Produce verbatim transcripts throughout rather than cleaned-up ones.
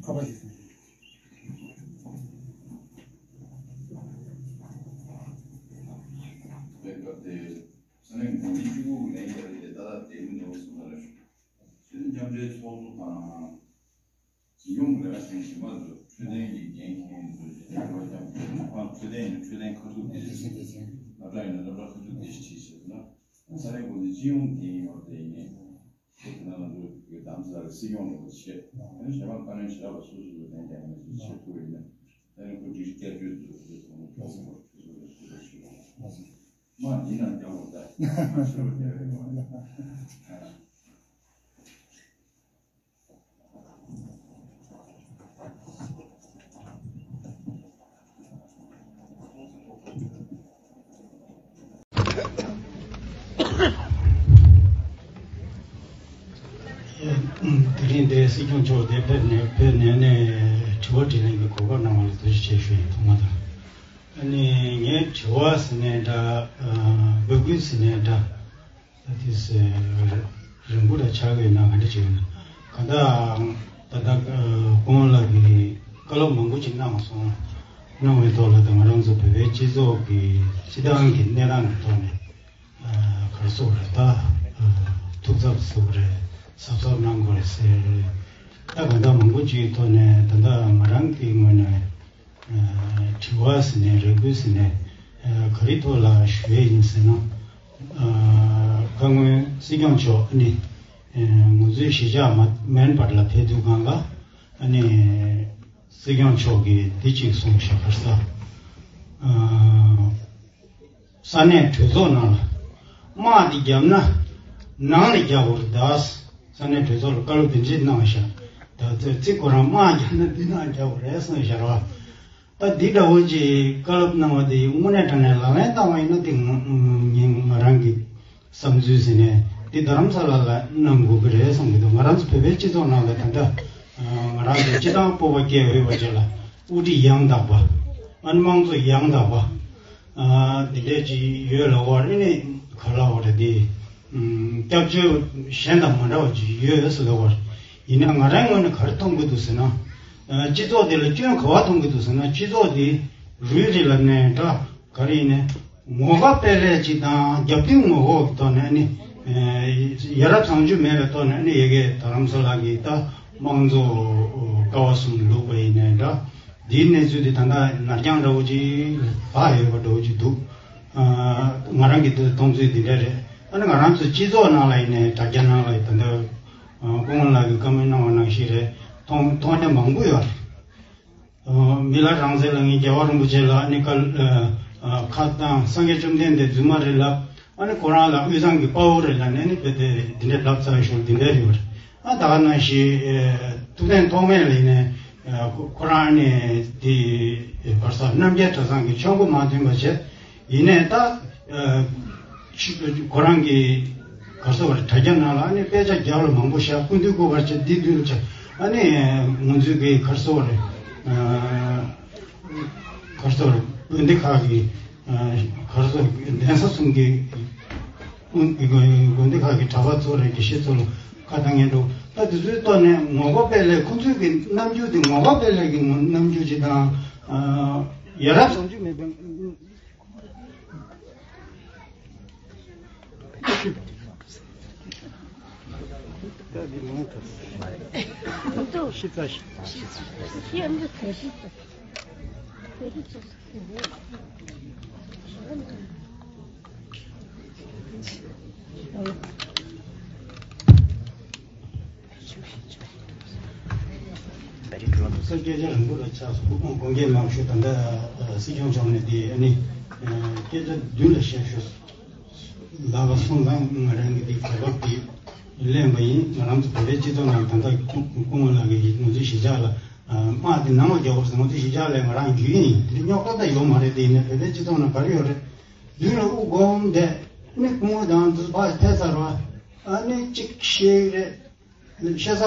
ཁ་པར་ཞིག་སོང་། དཔེ་སྐབས་དེ་ས་གནས་འགོ་འཛིན་གཅིག་པུ་ལེན་ཡོད་རེད་དེ་ད་ལྟ་དེ་མི་འདུག་གསུངས་པ་རེད། ཆོས་དད་མཉམ་འབྲེལ་ཚོགས་གཙོ་དང་། འཛིན་སྐྱོང་ལས་ཀ་བྱེད་མཁན་གཞན་པ་ཚོ་འཕྲོད་བསྟེན་གྱི་འགན་འཁྱེར་མཁན་ཚོ་ཞིག་ལས་ཀ་བྱ་དགོས། འཕྲོད་བསྟེན་ཡིན་ན་འཕྲོད་བསྟེན་ཁ་ཐུག་དེ་ཞིག་སློབ་གྲྭ་ཡིན་ན་སློབ་གྲྭ་ཁ་ཐུག་དེ་ཞིག་བྱེད་ཟེར་ན། ས་གནས་འགོ་འཛིན་སྤྱི་ཡོངས་འགན་ཡོད་དེ་ཡིན་ནའི། ཁྱེད་ཀྱི་ནང་ལ་འགྲོ་དགོས་དམ་ཟ་གི་སྲིད་སྐྱོང་རོགས་བྱེད། ཨ་ནི་གཞན་པ་བཀའ་བློན་ཞེ་དྲག་པ་སོ་སོ་ལ་གདན་རྒྱག་མཁན་ཚོ་བྱེད་ཐུབ་པ་ཡིན་ན། ད་ནི་ཁོ་སྒྲིག་གཞི་བསྐྱར་བཅོས་ཚོ་ཁོ་ཚོ་ཁོ་ཚོ་ཁོ་ཚོ་ཁོ་ཚོ་མ་ཡིན་ན་རྒྱག་དགོས་ད། མ་ཤོར་བ་རྒྱག་ཡོད་མ་རེད། དེ་རིང་འདིར་སྲིད་སྐྱོང་མཆོག་དེ་ཕེབས་ནས་ཕེབས་ནས་ནས་དྲི་བ་དྲིས་ལན་གྱི་གོ་སྐབས་གནང་བ་ལ་ཐུགས་རྗེ་ཆེ་ཞུ་ཡིན་ཐོག་མ་དང་། ཨ་ནི་ངའི་དྲི་བ་ཟེར་ནའི་འདྲ། འབོད་སྐུལ་ཟེར་ནའི་འདྲ། ད་དེ་སེ་རིང་པོ་ར་ཆགས་ཡོད་ན་ག་འདྲ་བྱེད་ཡོད་ན། ག་ད་ད་ལྟ་སྐུ་ངོ་ལགས་ཀྱིས་བཀའ་སློབ་མང་པོ་ཅིག་གནང་སོང་། གནང་བའི་ཐོག་ལ་ད་ང་རང་ཚོ་བོད་པའི་སྤྱི་ཚོགས་ཀྱི་སྤྱི་བཏང་གི་གནས་སྟངས་ཀྱི་ཐོག་ནས་ག་རེ་ཟེར་དགོས་རེད། ད་ཐུགས་འཚབ་ཟེར་དགོས་རེད། གཟབ་གཟབ་གནང་དགོས་རེད་ཟེར། ད་ག་ད་མང་པོ་ཅིག་ཐོག་ནས་ད་ལྟ་ང་རང་གི་ངོས་ནས། དྲི་བ་ཟེར་ནས་རེ་སྐུལ་ཟེར་ནས་ག་རེའི་ཐོག་ལ་ཞུ་ཡས་ཡིན་ཟེར་ན། བཀའ་བློན་སྲིད་སྐྱོང་མཆོག་ནི་ང་ཚོའི་གཞིས་ཆགས་མ་མན་པར་ལ་ཕེབས་དུས་སྒང་ལ་ནི་སྲིད་སྐྱོང་མཆོག་གིས་འདི་གཅིག་གསུངས་ཤག་ག་རེ་ཟེར། ས་གནས་གྲོས་ཚོགས་ནང་ལ་དམག་འདི་བརྒྱབ་ན་ནང་ནས་རྒྱག་དགོས་རེད་ད། ས་གནས་གྲོས་ཚོགས་ལ་བཀའ་སློབ་དེ་འདྲས་གནང་ཤག་ད་ཚོད་ཚིག་ཁོ་རང་དམག་བརྒྱབ་ན་འདི་ནང་རྒྱག་དགོས་རེད་གསུངས་ཤག་ར། ད་འདི་འདྲ་བོ་ཅིག་བཀའ་སློབ་གནང་བ་དེ་དངོས་གནས་དྲང་གནས་ལག་ལེན་བསྟར་བ་ཡིན་ན་དེ་ང་ང་རང་གི་བསམ་ཚུལ་ཟེར་ནས་འདི་རྡ་རམ་ས་ལ་ལ་གནང་དགོས་ཀྱི་རེད་བསམ་གྱི་འདུག་ང་རང་ཚོ་བོད་པའི་སྤྱི་ཚོགས་ནང་ལ་ད་ལྟ་ང་རང་ཚོ་སྤྱི་བཏང་སྤོབས་པ་སྐྱེ་འོས་པ་ཅིག་ལ་དབུ་ཁྲིད་ཡང་དག་པ། ཨ་ནི་དམངས་གཙོ་ཡང་དག་པ། ཨ་འདི་འདྲས་ཅིག་ཡོད་ལབ་པ་རེད། ནི་ག་ལབ་པ་རེད་དེ། ཨམ་སྐྱབས་བཅོལ་གཞན་དང་མ་འདྲ་བ་ཅིག་ཡོད་ཟེར་ལབ་པ་རེད། ཡིན་ན་ང་རའི་ངོས་ནས་ག་རེ་མཐོང་གི་འདུག་ཟེར་ན། ཨ་སྤྱི་ཚོགས་དེ་ལ་སྐྱོན་ག་པར་མཐོང་གི་འདུག་ཟེར་ན། སྤྱི་ཚོགས་དེ་རུལ་རེད་ལབ་ནའི་འདྲ། ག་རེ་ཡིན་ནའི་ངོ་དགའ་དཔེ་ལེགས་ཅིག་དང་རྒྱབ་རྟེན་ངོ་ལྐོག་གི་ཐོག་ནས་ནི་ཡ་རབས་བཟང་སྤྱོད་མེད་པའི་ཐོག་ནས་ནི་ཡ་གི་རྡ་རམ་ས་ལ་གི་ད་དམངས་གཙོ་ཀ་བ་གསུམ་ལུགས་པ་ཡིན་ནའི་འདྲ། འདིའི་གནས་ཚུལ་དེ་ད་ལྟ་ནར་འགྱངས་འདྲ་བོ་ཅིག་ལྷག་ཡོད་པ་འདྲ་བོ་ཅིག་འདུག་ཨ་ང་རང་གི་འདི་མཐོང་ཚུལ་འདི་འདྲ་རེད། ཨ་ནི་ང་རང་ཚོའི་སྤྱི་ཚོགས་ནང་ལ་ཡིན་ནའི་དྲ་རྒྱ་ནང་ལ་ཡིན་ད་ལྟ་སྐུ་ངོ་ལགས་ཀྱིས་བཀའ་མོལ་གནང་བ་ནང་བཞིན་རེད། མཐོང་མཐོང་མཁན་མང་པོ་ཡོད་རེད། མི་ལ་རང་བཙན་ལ་ངས་རྒྱལ་བ་རིན་པོ་ཆེ་ལ་ནི་བཀའ་ཁ་བཏང་། སངས་རྒྱས་བཅོམ་ལྡན་འདས་རྫུན་མ་རེད་ལབ། ཨ་ནི་ཁོ་རང་ལ་དབུས་གཙང་གི་དཔའ་བོ་རེད་ལབ་ནས་ནི་དཔེ་དེ་འདི་འདྲ་ལབ་ཚར་ཞོར་འདི་འདྲ་ཡོད་རེད། ཨ་ད་ག་ནང་བཞིན་ཐུབ་བསྟན་ཐོགས་མེད་ལ་ཡིན་ནས་ཁོ་ཁོ་རང་ནི་དེ་བར་ས་རྣམ་རྒྱལ་གྲྭ་ཚང་གི་ཆོས་འཁོར་མ་མཐུན་པ་བྱས། ཡིན་ནས་ད་ཁོ་རང་གི་ག་སོ་བར་དྲ་རྒྱ་ནང་ལ་ཨ་ནི་དཔེ་ཆ་རྒྱབ་ལ་མང་པོ་བཞག་སྐུ་མདུན་སྐུ་པར་ཆ་འདི་འདུལ་ཆ་ཨ་ནི་ང་ཚོའི་གི་ག་སོ་བར། གར་སོར་དགོན་སྡེ་ཁག་གི་གར་སོར་གདན་ས་གསུམ་གྱི་དགོན་སྡེ་ཁག་གི་གྲྭ་པ་ཚོ་རེད། དགེ་བཤེས་ཚོ་ལ་ཁ་བཏང་ངེས་འགྲོ། ད་དེ་ཚོའི་ཐོག་ནས་ངོ་དགའ་དཔེ་ལེགས། ཁོང་ཚོའི་གི་རྣམ་འགྱུར་དེ་ངོ་དགའ་དཔེ་ལེགས་ཀྱི་རྣམ་འགྱུར་ཅིག་དང་། ཡ་རབས་བཟང་སྤྱོད་མེད་པའི། ས་སྐད་ཆ་རིང་པོ་ལ་ཆགས་སོང་། དགོངས་འགལ་མང་ཤོས་ད་ལྟ་སྲིད་སྐྱོང་མཆོག་ནས་དེ་ཨ་ནི་སྐད་ཆ་བདུན་ལ་བཤད་ཤོག་ལབ་པ་སོང་ཙང་ང་རང་གི་དེ་གོ་སྐབས་དེ་ལེན་པ་ཡིན། ང་རང་ཚོ་བོད་པའི་སྤྱི་ཚོགས་ནང་ད་ལྟ་སྐུ་ངོ་ལགས་ཀྱིས་ང་ཚོའི་གཞིས་ཆགས་ལ་དམག་དེ་ནང་ལ་རྒྱག་དགོས་ཟེར། ང་ཚོའི་གཞིས་ཆགས་ལ་ང་རང་རྒྱུས་ཡིན། དེ་རྙོག་དྲ་ད་ཡོད་མ་རེད། དེ་ཡིན་ན་བོད་པའི་སྤྱི་ཚོགས་ནང་ག་རེ་ཡོད་རེད། མདུན་ལ་དབུ་སྒོམ་བསྡད་ནི་སྐུ་ངོ་དང་དུ་ཕར་ཕེབས་ཚར་བ། ཨ་ནི་གཅིག་བཤད་ཡོད་རེད། བཤད་ས་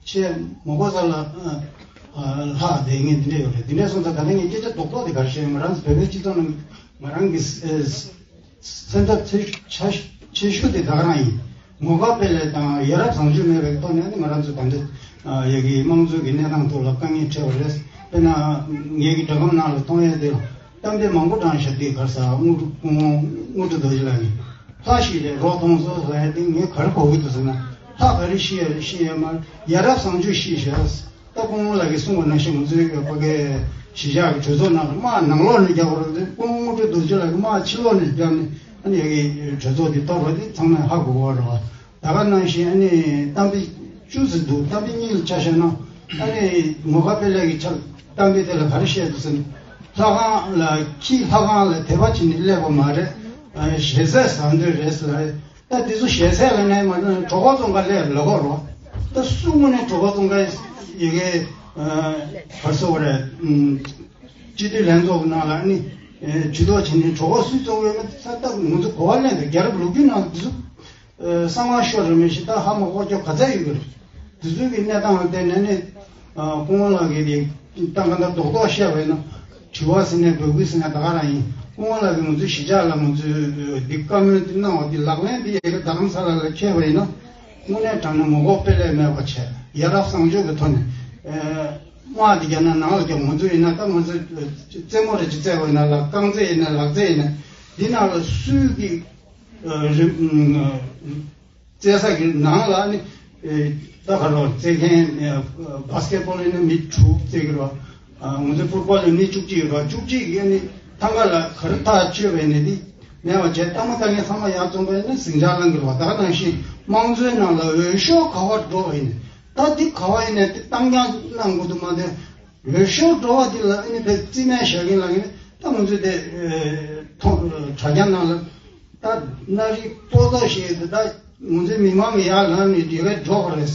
བཤད་མ་དགོས་ས་ལ་ཨ་ཨ་ལྷག་བསྡད་མཁན་འདི་འདྲ་ཡོད་རེད། འདི་འདྲ་སོང་ཙང་ད་ལྟ་ངས་སྐད་ཆ་རྡོག་རྡོག་དེ་ག་རེ་བཤད་ཡོད། ང་རང་ཚོ་བོད་པའི་སྤྱི་ཚོགས་ནང་ང་རང་གི་ཨ་སེམས་འཚབ་ཆེ་ཆེ་ཤོས་དེ་ད་ག་རང་ཡིན། ངོ་དགའ་དཔལ་ལྡན་དང་ཡ་རབས་བཟང་སྤྱོད་མེད་པའི་ཐོག་ནས་ནི་ང་རང་ཚོ་ད་ལྟ་ཡ་གི་དམངས་གཙོ་གི་གནས་སྟངས་ཐོག་ལ་དཀའ་ངལ་འཕྲད་པ་རེད། དཔེར་ན་ངེད་ཀྱི་སྒྲ་སྒམ་ནང་ལ་མཐོང་ཡས་དེ་གཏམ་དཔེ་མང་པོ་དྲངས་ཤག་དེ་ག་རེ་ཟེར། དངོས་གྲུབ་དངོས་གྲུབ་རྡོ་རྗེ་ལགས་ཀྱིས་ལྷ་ཞིག་རེད་རོགས་མཐོང་སོང་ཟེར་ཡས་དེ་ངས་ག་རེ་གོ་གི་འདུག་ཟེར་ན། ལྷ་ག་རེ་ཤི་ཡ་རེད། ཤི་ཡ་མ་རེད། ཡ་རབས་བཟང་སྤྱོད་ཤི་ཤག་ད་སྐུ་ངོ་ལགས་ཀྱིས་གསུངས་པ་ནང་བཞིན་ང་ཚོའི་ཕ་གའི་གཞིས་ཆགས་ཀྱི་གྲོས་ཚོགས་ནང་ལ་དམག་ནང་ལོགས་ནས་རྒྱག་པ་རེད། དེ་སྐུ་ངོ་དངོས་གྲུབ་རྡོ་རྗེ་ལགས་ཀྱིས་དམག་ཕྱི་ལོགས་ནས་བརྒྱབ་ནས་ཨ་ནི་ཡ་གི་གྲོས་ཚོགས་དེ་གཏོར་བ་དེ་ཚང་མས་ཧ་གོ་གི་རེད་བ། ད་ག་ནང་བཞིན་ཨ་ནི་གཏམ་དཔེ་བཅུ་ཙམ་འདུག་གཏམ་དཔེ་གཉིས་ལ་ཆ་བཞག་ན། ཨ་ནི་ངོ་དགའ་དཔལ་ལྡན་གྱི་ཆ་གཏམ་དཔེ་དེ་ལ་ག་རེ་བཤད་འདུག་ཟེར་ན། ལྷ་ཁང་ལ་ཁྱི་ལྷ་ཁང་ལ་དད་པ་བྱས་ནས་སླེབས་པ་མ་རེད། ཨ་ཞལ་ཟས་ཟ་འདོད་རེད་ཟེར། ད་དེ་ཚོ་ཞལ་ཟས་ལ་ངས་མ་ནི་གྲོད་ཁོག་བཙོང་ག་སླེབས་ལབ་དགོས་རེད། ད་སུ་དངོས་གནས་གྲོད་ཁོག་བཙོང་ག་ཡི་གེ་ཨ་ག་རེ་ཟེར་དགོས་རེད། ཨམ་སྤྱི་འཐུས་ལྷན་ཚོགས་ཀྱི་ནང་ལ་ཨ་ནི་ཨ་ཇུས་གཏོགས་བྱས་ནས་གྲོད་ཁོག་སུས་བཙོང་གི་ཡོད་མེད་ད་ད་ང་ཚོ་གོ་བ་ལེན་དགོས། རྒྱལ་རབས་ལོ་རྒྱུས་ནང་དེ་ཚོ་ཨ་གསང་བ་ཤོར་རེད་མི་ཤེས། ད་ཧ་མ་གོ་རྒྱུ་ག་ཚད་ཡོད་གི་རེད། དེ་ཚོའི་གི་གནས་སྟངས་ལ་བལྟས་ནས་ནི་ཨ་སྐུ་ངོ་ལགས་ཀྱིས་དེ་ད་ག་འདྲ་རྡོག་རྡོག་བཤད་པ་ཡིན་ན། དྲི་བ་ཟེར་ནས་འབོད་སྐུལ་ཟེར་ནས་ད་ག་རང་ཡིན། སྐུ་ངོ་ལགས་ཀྱིས་ང་ཚོའི་གཞིས་ཆགས་ལ་ང་ཚོའི་འདི་བཀའ་མོལ་འདི་གནང་བ་འདི་ལག་ལེན་འདི་ཡ་གི་རྡ་རམ་ས་ལ་ལ་འཁེལ་བ་ཡིན་ན། དངོས་གནས་དྲང་གནས་ངོ་ལྐོག་དཔེ་ལས་མེད་པ་བྱས། ཡ་རབས་བཟང་སྤྱོད་ཀྱི་ཐོག་ནས་ཨ་དམག་འདི་རྒྱག་ན་ནང་ལ་རྒྱག། ང་ཚོ་ཡིན་ན་ད་ང་ཚོ་རྩེད་མོ་རེ་ཅིག་རྩེ་བ་ཡིན་ན་ལ་རྐང་རྩེད་ཡིན་ན་ལག་རྩེད་ཡིན་ན་འདི་ནང་ལ་སུས་ཀྱི་ཨ་རི་ཨ་རྩེད་ས་གི་ནང་ལ་ནི་ཨེ་ད་ག་རོ་རྩེད་མཁན་ཨ་བྷ་སི་ཀེ་ཊི་བྷོལ་ཡིན་ན་མི་དྲུག་རྩེད་ཀྱི་རོ། ཨ་ང་ཚོ་ཕུཊ་བྷོལ་ཡིན་ན་མི་བཅུ་གཅིག་རོ། བཅུ་གཅིག་ཡིན་ནི་ཐང་ག་ལ་ག་རེ་ཐག་ཆོད་པ་ཡིན་ན་དེ་མེད་པ་བྱས། ལྟད་མོ་ལྟ་མཁན་ཚང་མ་ཡར་འཛོམས་པ་ཡིན་ན་ཟིང་ཆ་ལངས་ཀྱི་རོ། ད་ག་ནང་བཞིན་དམངས་གཙོའི་ནང་ལ་འོས་ཤོག་ག་བར་འགྲོ་བ་ཡིན་ན། ད་འདི་ག་བ་ཡིན་ན་དེ་གཏམ་རྐྱང་གནང་དགོས་འདུག་མ་གཏོགས། འོས་ཤོག་འགྲོ་བ་འདི་ལ་ཨ་ནི་དཔེ་རྩིས་མེད་བཞག་མཁན་ལ་ཡིན་ན་ད་ང་ཚོས་དེ་ཨེ་ཐོག་དྲ་རྒྱ་ནང་ལ་ད་སྣ་རིགས་པོ་ཏོ་ཞིག་དེ་ད་ང་ཚོའི་མི་མང་གི་ཡར་ལངས་ནས་དེ་ག་འགྲོ་དགོས་རེད།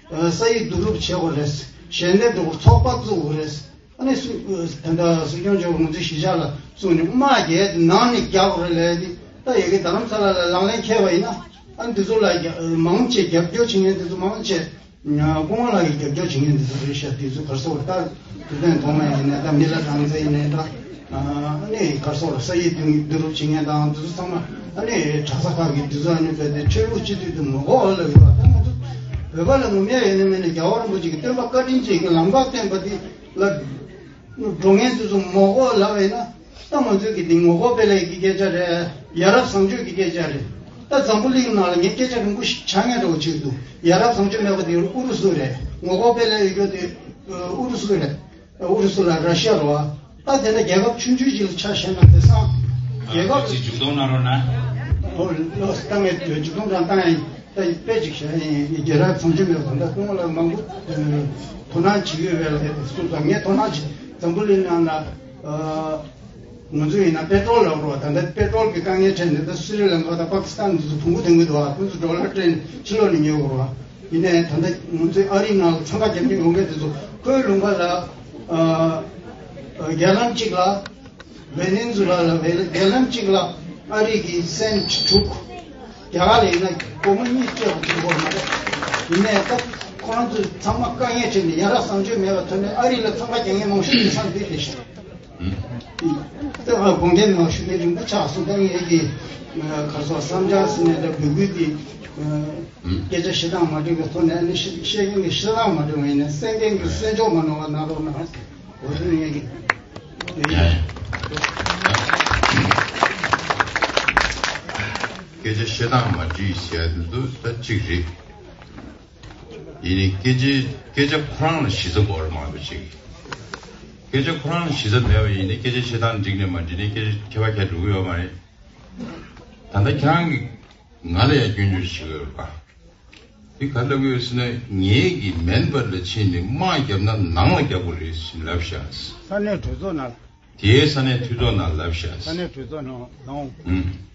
ཨེ་ས་ཡིག་བསྡུ་རུབ་བྱེད་དགོས་རེད། ཞལ་འདེབས་འགྲོ་དགོས། ཚོགས་པ་བཙུགས་དགོས་རེད། ཨ་ནི་སུ་ཨེ་ད་ད་སྲིད་སྐྱོང་མཆོག་ང་ཚོའི་གཞིས་ཆགས་ལ་གསུངས་ནས་དམག་རྒྱག་ནང་ནས་རྒྱག་དགོས་རེད་ལབ་དེ། ད་ཡ་གི་རྡ་རམ་ས་ལ་ལ་ལག་ལེན་འཁེལ་བ་ཡིན་ན་ཨ་ནི་དེ་ཚོ་ལ་རྒྱ་མང་ཆེ་རྒྱབ་སྐྱོར་བྱེད་མཁན་དེ་ཚོ་མང་ཆེ། སྐུ་ངོ་ལགས་ཀྱིས་རྒྱབ་སྐྱོར་བྱེད་མཁན་འདི་ཚོ་རེད་ཤག་དེ་ཚོ་ག་རེ་ཟེར་དགོས་རེད། ད་དུས་སྟོན་ཐོག་མ་ཡིན་ནའི་ད་མི་ལ་སྦྲང་རྩི་ཡིན་ནའི་ད་ཨ་ནི་ག་རེ་ཟེར་དགོས་རེད། ས་ཡིག་བསྡུ་བསྡུ་རུབ་བྱེད་མཁན་དང་དེ་ཚོ་ཚང་མ་ཨ་ནི་གྲྭ་ས་ཁག་གི་དེ་ཚོ་ཨ་ནི་བས་ཏེ་ཆོས་ལུགས་སྤྱི་འཐུས་དེ་མ་གོ་བ་ལ་ཡོད་པ། ད་ང་ཚོ་བོད་པ་ལ་ངོམ་ཡ་ཡོད་ན་མེད་ན་རྒྱལ་བ་རིན་པོ་ཆེ་གི་སྟོན་པ་བཀའ་དྲིན་ཅན་གྱི་ལམ་ཁ་བསྟན་པ་འདི་ལ་འགྲོ་མཁན་དེ་ཚོ་མ་གོ་བ་ལ་བས་ན། ད་ང་ཚོའི་གི་འདི་ངོ་ལྐོག་དཔེ་ལས་ཀྱི་སྐད་ཆ་རེད། ཡ་རབས་བཟང་སྤྱོད་ཀྱི་སྐད་ཆ་རེད། ད་འཛམ་བུ་གླིང་ནང་ལ་ངས་སྐད་ཆ་རིང་པོ་ཞིག་ཆགས་ངེས་འདྲ་བོ་ཅིག་འདུག་ཡ་རབས་བཟང་སྤྱོད་མེད་པ་དེ་ཨུ་རུ་སུ་རེད། ངོ་ལྐོག་དཔེ་ལས་ཡོད་རྒྱུ་དེ་ཨུ་རུ་སུ་རེད། ཨུ་རུ་སུ་ལ་ར་ཤི་ཡ་རེད་བ། ད་དེ་འདྲ་རྒྱལ་ཁབ་ཆུང་ཆུང་ཅིག་ལ་ཆ་བཞག་ན་དེང་སང་རྒྱལ་ཁབ་ཅིག་མཇུག་སྡོམ་གནང་རོགས་གནང་། ཨོ་ལོས་བཏང་ངས་མཇུག་སྡོམ་རང་བཏང་ཡིན། ད་དཔེ་ཅིག་བཤད་ཡིན། རྒྱལ་རབས་བཟང་སྤྱོད་མེད་པ་དང་ད་སྐུ་ངོ་ལགས་མང་པོ་དོ་སྣང་བྱེད་ཀྱི་ཡོད་པས་ལ་དེ་གསུངས་སོང་། ངས་དོ་སྣང་བྱེད། འཛམ་བུ་གླིང་ནང་ལ་ཨ་ང་ཚོ་ཡིན་ན་པེ་ཏྲོལ་ལབ་རོགས། ད་ལྟ་པེ་ཏྲོལ་གྱི་དཀའ་ངལ་འཕྲད་ནས་ད་སི་རི་ལང་ཀ་དང་པ་ཀི་སི་ཐན་འདི་ཚོ་བོང་བུ་ཐོན་གྱི་འདུག་ཨ། ཁོང་ཚོ་ཌོ་ལར་སྤྲད་ནས་ཕྱི་ལོགས་ནས་ཉོ་དགོས་རོགས། ཡིན་ནའི་ད་ལྟ་ང་ཚོའི་ཨ་རིའི་ནང་ལ་འཚང་ཁ་རྒྱག་མཁན་ཡོང་མཁན་དེ་ཚོ་ཁོའི་ལུང་པ་ལ་ཨ་ཨ་རྒྱ་ལམ་གཅིག་ལ། ཝེ་ནེ་ཛུ་ལ་ལ་ཝེ་ལ་རྒྱ་ལམ་གཅིག་ལ་ཨ་རི་གི་སེན་ཊི་དྲུག་རྒྱ་གར་ལ་ཡིན་ན་སྒོར་མོ་གཉིས་སྤྲད་དགོས་ཀྱི་ཡོད་མ་རེད། ཡིན་ནའི་ད་ཁོ་རང་ཚོས་ཚང་མ་དཀའ་ངལ་འཕྲད་ནས་ཡ་རབས་བཟང་སྤྱོད་མེད་པའི་ཐོག་ནས་ཨ་རི་ལ་འཚང་ཁ་རྒྱག་མཁན་མང་ཤོས་དེ་ས་འདི་རེད་ཤག་ད་དགོངས་དོན་མང་ཤོས་དེ་རིང་པོ་ཆགས་སོང་། ད་ངས་ཀྱི་ག་རེ་ཟེར་བསམ་འཆར་ཟེར་ནས་ད་འབོད་སྐུལ་དེ་སྐད་ཆ་བཤད་སྟངས་མ་འགྲིག་པའི་ཐོག་ནས་ཨ་ནི་བཤད་བཤད་མཁན་གྱི་བཤད་སྟངས་མ་འགྲིག་པ་ཡིན་ན་གསན་མཁན་གྱི་གསན་ཕྱོགས་མ་ནོར་བ་གནང་རོགས་གནང་། འོ་དེ་ངས་ཀྱི། ཡ་ཡ། སྐད་ཆ་བཤད་སྟངས་མ་འགྲིག་ཟེར་ཡ་དེ་ཚོ་ད་གཅིག་རེད། ཡིན་ནའི་སྐད་ཆ་སྐད་ཆ་ཁོ་རང་ལ་གཞི་རྩ་དགོས་རེད་མ་གཏོགས་ཅིག་སྐད་ཆ་ཁོ་རང་ལ་གཞི་རྩ་མེད་པ་ཡིན་ནའི་སྐད་ཆ་བཤད་སྟངས་འགྲིག་ནས་མ་འགྲིག་ནའི་སྐད་ཆ་ཁྱད་པར་ཁྱད་འགྲོ་གི་ཡོད་མ་རེད། ད་ལྟ་ཁྱེད་རང་གིས་ང་ལ་ཡང་སྐྱོན་བརྗོད་བྱེད་ཀྱི་ཡོད་རེད་པ། དེ་ག་ལབ་ཀྱི་ཡོད་ཟེར་ན། ངེད་ཀྱིས་མེན་པར་ལ་ཕྱིན་ནས་དམག་བརྒྱབ་ན་ནང་ལ་བརྒྱབ་དགོས་རེད་ཟེར་ལབ་ཤག་ས་གནས་གྲོས་ཚོགས་ནང་ལ། དེའི་ས་གནས་འཐུས་ཚོགས་ནང་ལབ་ཤག་ས་གནས་གྲོས་ཚོགས་ནང་ལ། ཨུམ།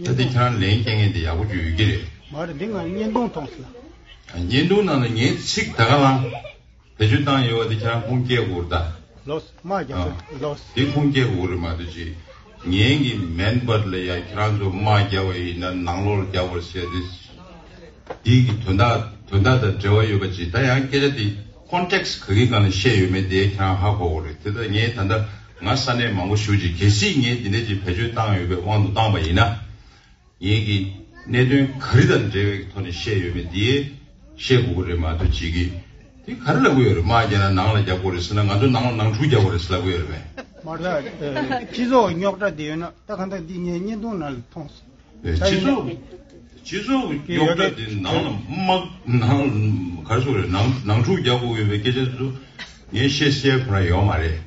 ད་དེ་ཁྱེད་རང་ལན་སྐྱེལ་མཁན་དེ་ཡག་པོ་ཅིག་ཡོད་ཀྱི་རེད། མ་རེད། འདི་ང་བརྙན་ཐུང་མཐོང་སོང་། ཨ། བརྙན་ཐུང་ནང་ལ་ངའི་ཚིག་ད་ག་རང་བེད་སྤྱོད་བཏང་ཡོད་པ་དེ་ཁྱེད་རང་ཁུངས་སྐྱེལ་དགོས་རེད་ད། ལོས། དམག་རྒྱག་ཨ། དགོས་རེད། ལོས། དེ་ཁུངས་སྐྱེལ་དགོས་རེད་མ་གཏོགས་ཅིག་ངེད་ཀྱིས་མེན་པར་ལ་ཡ་ཁྱེད་རང་ཚོ་དམག་རྒྱག་པ་ཡིན་ན་ནང་ལོགས་ལ་རྒྱག་པར་ཟེར་ཏེ། འདི་གི་དོན་དག་དོན་དག་དང་འབྲེལ་བ་ཡོད་པ་ཅིག་ད་ཡང་སྐད་ཆ་འདི་ཀོན་ཊེག་སི་ག་གི་སྒང་ལ་བཤད་ཡོད་མེད་དེ་ཁྱེད་རང་ཧ་གོ་དགོས་རེད། དེ་ལྟར་ངས་ད་ལྟ་ང་ས་གནས་མང་པོ་བཞུགས་ཅིག་གལ་སྲིད་ངས་འདི་འདྲ་ཅིག་བེད་སྤྱོད་བཏང་ཡོད་པའི་དབང་དུ་བཏང་པ་ཡིན་ན། ངེད་ཀྱི་གནད་དོན་ག་རེ་དང་འབྲེལ་བའི་ཐོག་ནས་བཤད་ཡོད་མེད་དེ་བཤད་དགོས་ཀྱི་རེད་མ་གཏོགས་ཅིག་གིས་དེ་ག་རེ་ལབ་ཀྱི་ཡོད་རེད། དམག་རྒྱག་ན་ནང་ལ་རྒྱག་དགོས་རེད་ཟེར་ན་ང་ཚོ་ནང་ལ་ནང་འཁྲུག་རྒྱག་དགོས་རེད་ཟེར་ལབ་ཀྱི་ཡོད་རེད་པས། མ་རེད། སྤྱི་ཚོགས་རྙོག་དྲ་དེ་ཡོད་ན་ད་ག་འདྲ་འདི་ངའི་བརྙན་ཐུང་ནང་ལ་མཐོང་སོང་། ཨེ། ད་སྤྱི་ཡིན་ན་ཚོགས་སྤྱི་ཚོགས་ཀྱི་རྙོག་དྲ་དེ་ནང་ལ་དམག་ནང་ག་རེ་ཟེར་དགོས་རེད། ནང་ནང་འཁྲུག་རྒྱག་དགོས་ཡོད་པའི་སྐད་ཆ་དེ་ཚོ་ངས་བཤད་བཤད་ཁོ་རང་ཡོད་མ་རེད།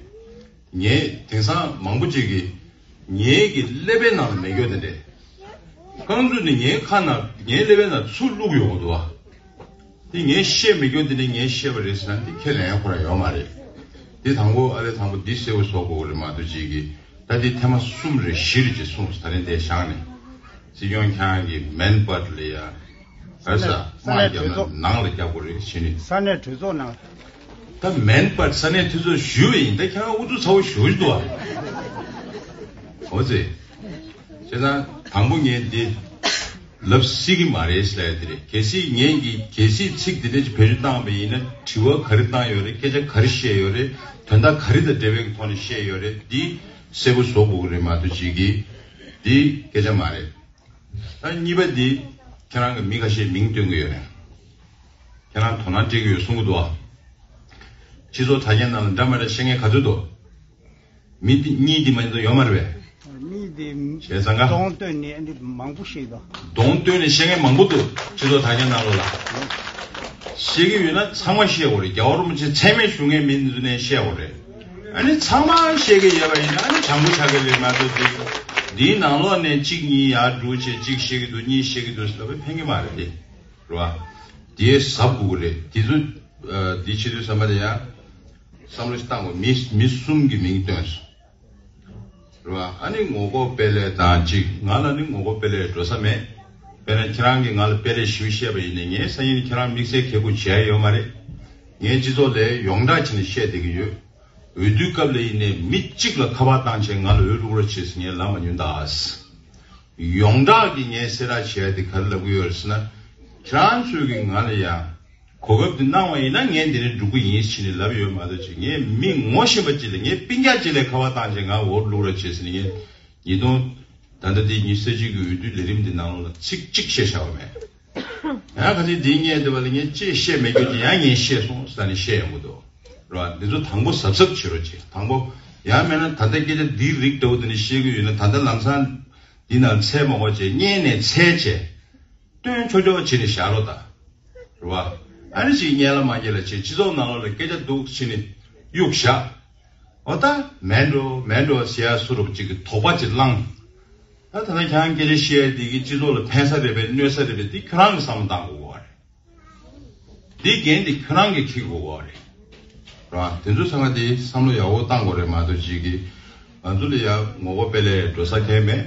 ངས་དེང་སང་མང་པོ་ཅིག་གིས་ངའི་གི་ཀླད་པའི་ནང་ལ་མེད་རྒྱུ་དེ་འདྲས། རྐང་བཙུགས་ནས་ངའི་ཁ་ནང་ངའི་ཀླད་པའི་ནང་ཚུར་བླུགས་ཡོང་གི་འདུག་བ། དེ་ངས་བཤད་མེད་རྒྱུ་དེ་འདྲས་ངས་བཤད་པ་རེད་ཟེར་ན་དེ་ཁས་ལེན་ཡ་ཁོ་རང་ཡོད་མ་རེད། དེ་དང་པོ་ཨ་ལས་དང་པོ་འདི་གསལ་པོ་བཟོ་དགོས་རེད་མ་གཏོགས་ཅིག་གིས་ད་དེ་ཐེངས་མ་གསུམ་རེ་བཞི་རེ་ཅིག་གསུངས་སོང་། ད་རིང་དེ་བཞག་ནས་སྲིད་སྐྱོང་ཁྱེད་རང་གི་མེན་པར་ལ་ཡ། ག་ས་ས་གནས་དམག་རྒྱབ་ན་ནང་ལ་རྒྱབ་དགོས་རེད་བྱས་ནས། ས་གནས་གྲོས་ཚོགས་ནང་། ད་མེན་པར་ས་གནས་གྲོས་ཚོགས་ཞུས་པ་ཡིན། ད་ཁྱེད་རང་ཨུ་ཚུགས་ཚ་བོ་ཞུ་གི་འདུག་བ། འོ་ཙི། བྱས་ཙང་དང་པོ་ངས་འདི་ལབ་སྲིད་ཀྱི་མ་རེད་ཟེར་ཡ་དེ་རེད། གལ་སྲིད་ངས་ཀྱི་གལ་སྲིད་ཚིག་འདི་འདྲ་ཅིག་བེད་སྤྱོད་བཏང་བ་ཡིན་ན་དྲི་བ་ག་རེ་བཏང་ཡོད་རེད། སྐད་ཆ་ག་རེ་བཤད་ཡོད་རེད། དོན་དག་ག་རེ་དང་འབྲེལ་བའི་ཐོག་ནས་བཤད་ཡོད་རེད། འདི་གསལ་པོ་བཟོ་དགོས་ཀྱི་རེད་མ་གཏོགས་ཅིག་གིས་འདི་སྐད་ཆ་མ་རེད། ད་གཉིས་པ་འདི་ཁྱེད་རང་གི་མི་ཁ་ཤས་མིང་སྟོན་གྱི་ཡོད་རེད། ཁྱེད་རང་དོ་སྣང་སྤྲད་ཀྱི་ཡོད་གསུང་གི་འདུག་ཨ། སྤྱི་ཚོགས་དྲ་རྒྱ་ནང་ལ་འདྲ་མི་འདྲ་བཤད་མཁན་ག་ཚོད་འདུག་མི་འདི་གཉིས་འདི་མ་ཡིན་ན་ཡོད་མ་རེད་པས། མི་འདི་བྱས་ཙང་ག་གདོང་སྟོན་ནས་འདི་མང་པོ་ཞིག་འདུག་གདོང་སྟོན་ནས་བཤད་མཁན་མང་པོ་འདུག་སྤྱི་ཚོགས་དྲ་རྒྱ་ནང་ལོགས་ལ། བཤད་ཀྱི་ཡོད་ན་ཚང་མ་བཤད་དགོས་རེད། རྒྱལ་བ་རིན་པོ་ཆེ་མཚན་སྨད་ཞུ་མཁན་མི་འདི་ཚོ་ནས་བཤད་དགོས་རེད། ཨ་ནི་ཚང་མ་བཤད་ཀྱི་ཡོད་པ་ཡིན་ན་ཨ་ནི་དྲང་པོ་ཆགས་ཀྱི་རེད་མ་གཏོགས་དེ། འདིའི་ནང་ལོགས་ནས་གཅིག་གཉིས་ཡར་འགྲོ་བྱས་གཅིག་བཤད་ཀྱི་འདུག་གཉིས་བཤད་ཀྱི་འདུག་ཟེར་བ་ཕན་གྱི་མ་རེད་དེ། རེད་བ། དེ་གཟབ་དགོས་ཀྱི་རེད། དེ་ཚོ་ཨ་འདི་བྱེད་དུས་ཙམ་པ་དེ་ཡང་བསམ་བློ་ཞིག་བཏང་དགོས། མི་མི་གསུམ་གྱི་མིང་བཏོན་སོང་། རེད་བ། ཨ་ནི་ངོ་ལྐོག་དཔལ་ལས་དང་གཅིག་ང་ལ་ནི་ངོ་ལྐོག་དཔལ་ལས་འགྲོ་ས་མེད། དཔེར་ན་ཁྱེད་རང་གིས་ང་ལ་དཔལ་ལས་ཞུ་བཤད་པ་ཡིན་ནའི་ངའི་སང་ཉིན་ཁྱེད་རང་དམིགས་བསལ་གལ་དགོས་བྱས་ཡོད་མ་རེད། ངའི་སྤྱི་ཚོགས་ལས་ཡོངས་གྲགས་བྱས་ནས་བཤད་བསྡད་ཀྱི་ཡོད། འོས་བསྡུའི་སྐབས་ལ་ཡིན་ནའི་མི་གཅིག་ལ་ཁ་པར་བཏང་བྱས་ང་ལ་འོས་བླུག་རོགས་བྱེད་ཟེར་ངས་ལབ་མ་མྱོང་ད། ཡོངས་གྲགས་ཀྱི་ངས་གསལ་བསྒྲགས་བྱས་ཏེ་ག་རེ་ལབ་ཀྱི་ཡོད་རེད་ཟེར་ན། ཁྱེད་རང་ཚོས་ཀྱིས་ང་ལ་ཡང་གོ་སྐབས་དེ་གནང་བ་ཡིན་ན་ངས་འདི་ནས་འགྲོ་གི་ཡིན་ཟེར་ནས་ལབ་ཡོད་མ་གཏོགས་ཅིག་ངས་མི་ངོ་ཤེས་པ་ཅིག་ལ་ངའི་སྤུན་ཀྱག་ཅིག་ལ་ཁ་པར་བཏང་བྱས་ང་འོས་བླུག་རོགས་བྱེད་ཟེར་ནས་ངས་ཉིས་སྟོང་ད་ལྟ་དེ་ཉི་ཤུ་རྩ་གཅིག་གི་འོས་བསྡུ་ལས་རིམ་འདི་ནང་ལོགས་ལ་ཚིག་གཅིག་བཤད་བཞག་པ་མེད། ཡང་ཁ་ཅིག་འདིའི་ངས་འདི་བ་ལ་ངས་ཅིག་བཤད་མེད་རྒྱུ་དེ་ཡང་ངས་བཤད་སོང་ཟེར་ནས་བཤད་ཡོང་གི་འདུག་རེད་བ། འདི་ཚོ་དང་པོ་གཟབ་གཟབ་བྱེད་རོགས་བྱེད། དང་པོ་ཡང་མེད་ན་ད་ལྟ་སྐད་ཆ་འདིའི་རིགས་འདྲ་བོ་དེ་འདྲ་བཤད་ཀྱི་ཡོད་ན་ད་ལྟ་ལམ་སང་འདི་ནང་འཚོལ་མ་དགོས་བྱས་སྔོན་ནས་འཚོལ་བྱས་སྟོན་ཆོག་ཆོག་བྱས་ནས་བཞག་རོགས་ད། རེད་བ། ཨ་ནི་ཅིག་སྔོན་ལ་མ་སྔོན་ལ་བྱས་སྤྱི་ཚོགས་ནང་ལོགས་ལ་སྐད་ཆ་འདུག་བྱས་ནས་གཡུག་བཞག་འོ་ད་མེད་འགྲོ་མེད་འགྲོ་ཟེར་ཡ་སུ་རུབ་ཅིག་གི་དོགས་པ་ཅིག་བསླངས། ད་ད་ལྟ་ཁྱེད་རང་སྐད་ཆ་བཤད་ཡ་འདི་གི་སྤྱི་ཚོགས་ལ་ཕན་ས་རེད་པས་གནོད་ས་རེད་པས་འདི་ཁྱོད་རང་གི་བསམ་བློ་བཏང་དགོས་པ་རེད། འདི་འགན་འདི་ཁྱོད་རང་གིས་འཁྱེར་དགོས་པ་རེད། རེད་བ། དེ་ཚོ་ཚང་མ་དེ་བསམ་བློ་ཡག་པོ་བཏང་དགོས་རེད་མ་གཏོགས་ཅིག་གི་ང་ཚོ་ལ་ཡ་ངོ་རྒོལ་དཔེ་ལས་འགྲོ་ས་གང་མེད།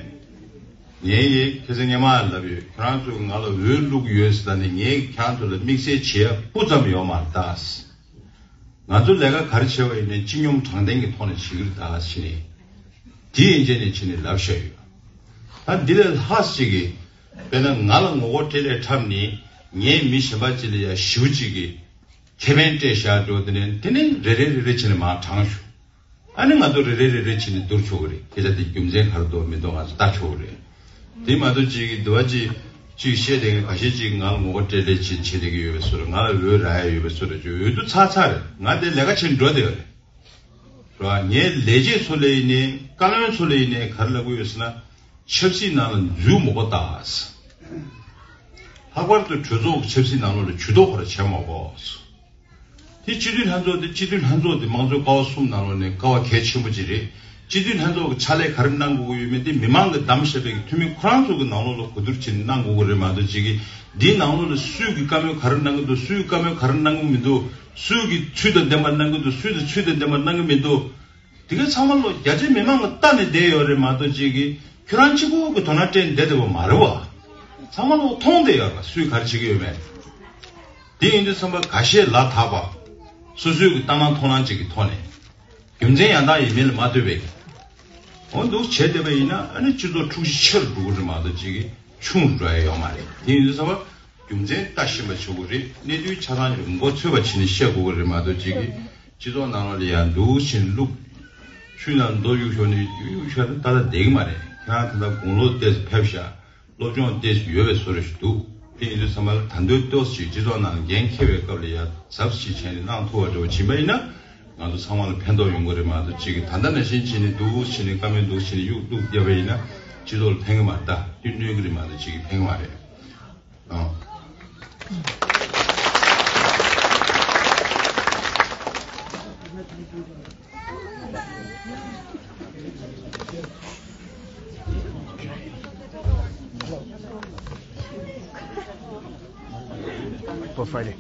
ངས་ཡེ་ཁ་སང་སྔོན་མ་ལབ་ཡོད། ཁྱོད་རང་ཚོས་ང་ལ་འོས་བླུགས་ཡོད་ཟེར་ད་ནི་ངས་ཁྱེད་རང་ཚོ་ལ་དམིགས་བསལ་བྱེད་ཡ་སྤུ་ཙམ་ཡོད་མ་རེད་ད། ང་ཚོ་ལས་ཀ་ག་རེ་བྱས་པ་ཡིན་ནའི་སྤྱི་སྙོམས་དྲང་བདེན་གྱི་ཐོག་ནས་བྱེད་ཀྱི་རེད་ད་ཟེར་ནས། དེ་ཡན་ཆད་ནས་ཕྱིན་ནས་ལབ་བཞག་ཡོད། ད་འདི་ལས་ལྷག་ཅིག་གིས་དཔེར་ན་ང་ལ་ངོ་རྒོལ་སྤྲད་ལས་འཁྲབ་ནས་ངས་མི་གཞན་པ་ཅིག་ལ་ཡ་ཞེ་པོ་ཅིག་གིས་ཁེ་ཕན་སྤྲད་བཞག་འགྲོ། དེ་ནས་དེ་ནས་རེ་རེ་རེ་རེ་བྱས་ནས་མར་དྲངས་ཞུ། ཨ་ནི་ང་ཚོ་རེ་རེ་རེ་རེ་བྱས་ནས་བསྡུར་ཆོག་གི་རེད། སྐད་ཆ་དེ་རྒྱུ་མཚན་ག་རེ་འདུག་མི་འདུག་ང་ཚོ་ལྟ་ཆོག་གི་རེད། དེ་མ་གཏོགས་ཅིག་གིས་འདི་བ་ཅིག་ཅིག་བཤད་དེ་ཁ་ཤས་ཅིག་ང་ལ་ངོ་རྒོལ་སྤྲད་ལས་ཅིག་བྱེད་བསྡད་ཀྱི་ཡོད་པའི་བཟོ་འདྲ། ང་ལ་འོས་རག་ཡ་ཡོད་པའི་བཟོ་འདྲ་ཅིག་འོས་བསྡུ་ཚར་ཚར་རེད། ང་དེ་ལས་ཀ་བྱེད་འགྲོ་བསྡད་ཡོད་རེད། རེད་བ། ངའི་ལས་བྱེད་ཚོ་ལ་ཡིན་ནའི་བཀའ་བློན་ཚོ་ལ་ཡིན་ནའི་ག་རེ་ལབ་ཀྱི་ཡོད་ཟེར་ན། ཆབ་སྲིད་ནང་ལ་འཛུལ་མ་དགོས་ད། ལྷག་པར་དུ་གྲོས་ཚོགས་ཀྱི་ཆབ་སྲིད་ནང་ལོགས་ལ་ཇུས་གཏོགས་ཁོ་ར་བྱེད་མ་དགོས། དེ་སྤྱི་འཐུས་ལྷན་ཚོགས་དེ་སྤྱི་འཐུས་ལྷན་ཚོགས་དེ་དམངས་གཙོའི་ཀ་བ་གསུམ་ནང་ལོགས་ནས་ཀ་བ་གལ་ཆེན་པོ་ཅིག་རེད། སྤྱི་འཐུས་ལྷན་ཚོགས་ཀྱི་ཕྱག་ལས་ག་རེ་གནང་དགོས་ཀྱི་ཡོད་མེད་དེ་མི་མང་གིས་བདམས་བཞག་པའི་འཐུས་མི་ཁོ་རང་ཚོ་གི་ནང་ལོགས་ལ་གོ་བསྡུར་བྱས་ནས་གནང་དགོས་ཀྱི་རེད་མ་གཏོགས་ཅིག་གིས་འདིའི་ནང་ལོགས་ལ་སུས་ཀྱི་བཀའ་མོལ་ག་རེ་གནང་གི་འདུག་སུས་བཀའ་མོལ་ག་རེ་གནང་གི་མི་འདུག་སུས་ཀྱི་ཚུལ་དང་ལྡན་པ་གནང་གི་འདུག་སུས་ཀྱི་ཚུལ་དང་ལྡན་པ་གནང་གི་མི་འདུག་དེ་ག་ཚང་མ་ལོ་རྒྱ་ཆེ་མི་མང་གི་ལྟ་ནས་བསྡད་ཡོད་རེད་མ་གཏོགས་ཅིག་གིས་ཁྱོད་རང་གཅིག་པོ་གི་དོ་སྣང་སྤྲད་ནས་བསྡད་བསྡད་པ་མ་རེད་བ། ཚང་མ་ལོ་མཐོང་བསྡད་ཡོད་རེད་བ། སུས་ག་རེ་བྱེད་ཀྱི་ཡོད་མེད། དེ་ཡིན་དུས་ཙམ་པ་ཁ་ཤས་ལ་དྭགས་པ། སོ་སོའི་གི་ལྟ་སྣང་མཐོང་སྣང་ཅིག་གི་ཐོག་ནས། རྒྱུ་མཚན་ཡང་དག་ཡིན་མིན་ལ་མ་ལྟོས་པའི། འོ་འདུག་བྱས་བསྡད་པ་ཡིན་ན་ཨ་ནི་སྤྱི་ཚོགས་འཁྲུག་གཞི་ཆེ་རུ་འགྲོ་གི་རེད་མ་གཏོགས་ཅིག་གིས་ཆུང་རུ་འགྲོ་ཡ་ཡོད་མ་རེད། དེ་ཡིན་དུས་ཙམ་པ། རྒྱུ་མཚན་ལྟ་ཤེས་པ་བྱེད་དགོས་རེད། གནད་དོན་ཆ་ཚང་ཞིག་མགོ་ཚོས་པ་བྱས་ནས་བཤད་དགོས་ཀྱི་རེད་མ་གཏོགས་ཅིག་གིས་སྤྱི་ཚོགས་ནང་ལ་ཡང་འདུག་བྱས་ནས་བླུགས། ཆུ་ནང་རྡོ་གཡུག་ཤོར་ནས་གཡུག་ཤོར་ན་ཏག་ཏག་བསྡད་ཀྱི་མ་རེད། ཁྱེད་རང་ད་ལྟ་དགུང་ལོ་ཏོག་ཙམ་ཕེབས་ཤག་སློབ་སྦྱོང་ཏོག་ཙམ་ཡོད་པའི་བཟོ་འདྲ་ཞིག་འདུག་དེ་ཡིན་དུས་ཚང་མ་ལ་ད་དུང་ཏོག་ཙམ་ཞིག་སྤྱི་ཚོགས་ནང་འགན་འཁྱེར་བའི་སྐབས་ལ་ཡང་གཟབ་གཟབ་ཅིག་བྱས་ནས་གནང་ཐུབ་པ་འདྲ་བོ་བྱིན་པ་ཡིན་ན། ང་ཚོ་ཚང་མ་ལ་ཕན་ཐོགས་ཡོང་གི་རེད་མ་གཏོགས་ཅིག་གིས་ད་ལྟ་ནང་བཞིན་བྱས་ནས་འདུག་བྱས་ནས་བཀའ་མོལ་འདུག་བྱས་ནས་གཡུག་བླུགས་བརྒྱབ་པ་ཡིན་ན་སྤྱི་ཚོགས་ལ་ཕན་གི་མ་རེད། ད་དུས་གནོད་གི་རེད་མ་གཏོགས་ཅིག་གིས་ཕན་གི་མ་རེད། ཨང་། For Friday.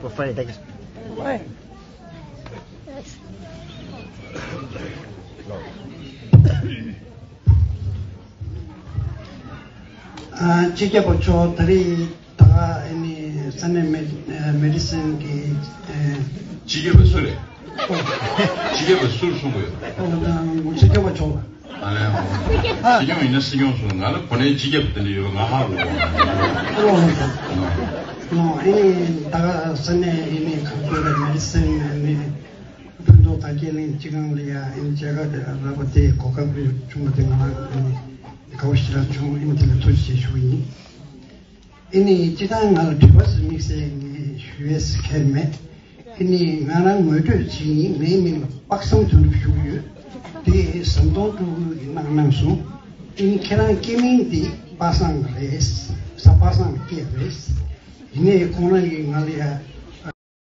For Friday, thank you. ཨ། སྤྱི་ཁྱབ་པ་མཆོག་ད་རེས་ད་ག་ཨ་ནི་ས་གནས་མེ་ཨ་མེ་ཌི་སིན་གྱི་ཨ། སྤྱི་ཁྱབ་པ་སུ་རེད། སྤྱི་ཁྱབ་པ་སུར་གསུང་གི་ཡོད། ཨ། སྤྱི་ཁྱབ་པ་མཆོག་ཨ་ལས། སྲིད་སྐྱོང་ཡིན་ན་སྲིད་སྐྱོང་གསུང་། ང་ལ་གོ་གནས་སྤྱི་ཁྱབ་དེ་འདྲ་ཡོད་པ་ང་ཧ་གོ་གི་མ་རེད། ཨ་ནི་ད་ག་ས་གནས་ཨ་ནི་གང་དགོས་རེད། མེ་ཌི་སིན་ཨ་ནི་སྤུན་ཚོགས་དར་རྒྱས་གླིང་སྤྱི་ཁང་ལ་ཡ་ཨ་ནི་མཇལ་ཁ་དེ་རག་པ་དེ་གོ་སྐབས་རེ་བྱུང་བ་དེ་ང་རང་ཨ་ནི་དགའ་པོ་ཞེ་དྲག་བྱུང་། ཨ་ནི་དེ་ལ་ཐུགས་རྗེ་ཆེ་ཞུ་གི་ཡིན། ཨ་ནི་སྤྱིར་བཏང་ང་ལ་དྲི་བ་ཟེར་དམིགས་བསལ་ངས་ཞུ་ཡས་ཁེལ་མེད། ཨ་ནི་ང་རང་ངོ་སྤྲོད་བྱེད་ཡིན། ངའི་མིང་ལ་དཔག་བསམ་དོན་གྲུབ་ཞུ་གི་ཡོད། དེ་ཟམ་གདོང་སྤྲུལ་སྐུ་གིས་གནང་གནང་སོང་། ཨ་ནི་ཁྱེད་རང་སྐྱེ་མིང་དེ་པ་སངས་རེད། གཟའ་པ་སངས་ལ་སྐྱེས་རེད། ཡིན་ནའི་ཁོང་རང་གིས་ང་ལ་ཡ་